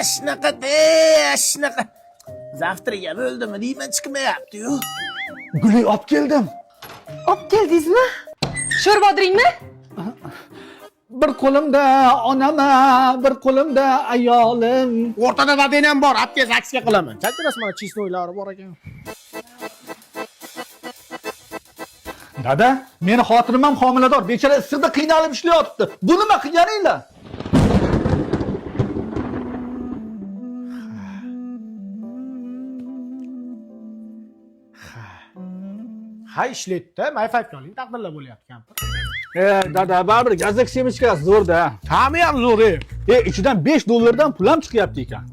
Shunaqa de, shunaqa. Завтра ga bo'ldimi deyman, chiqmayapti-yu. Guli olib keldim. Olib keldingizmi? Sho'rva oldiringmi? Bir qo'limda onama, bir qo'limda ayolim. O'rtada dadang ham bor, olib kel, zaksga qilaman. Chakras mana честной lari bor ekan. Dada, meni xotinim ham homilador. Bechora issiqda qiynalib ishlayotibdi. Bu nima qilganinglar? Ha, ishlaydi-da, My 5 oling, taqdirlar bo'lyapti kampir. E, dada, baribir gazak semechkasi zo'r-da. Ta'mi ham zo'r, ey. E, ichidan 5 dollardan pul ham chiqyapti ekan.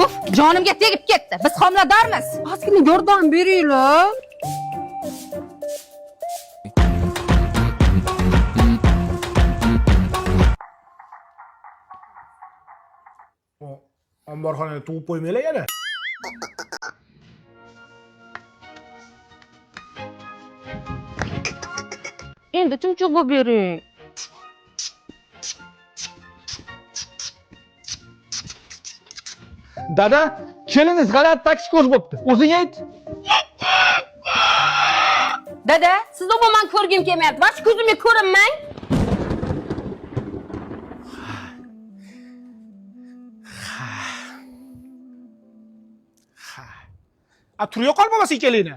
Uf, jonimga tegib ketdi. Biz homiladormiz. Ozgina yordam beringlar. Omborxonada tug'ib qo'ymanglar yana. Endi chumchuq bo'lib bering. Dada, keliningiz g'alati taksikoz bo'pti. O'zing ayt. Dada, sizni umuman ko'rgim kelmayapti. Bosh ko'zimga ko'rinmang. A, tur yo'qol bo'lmasa ikkalingni.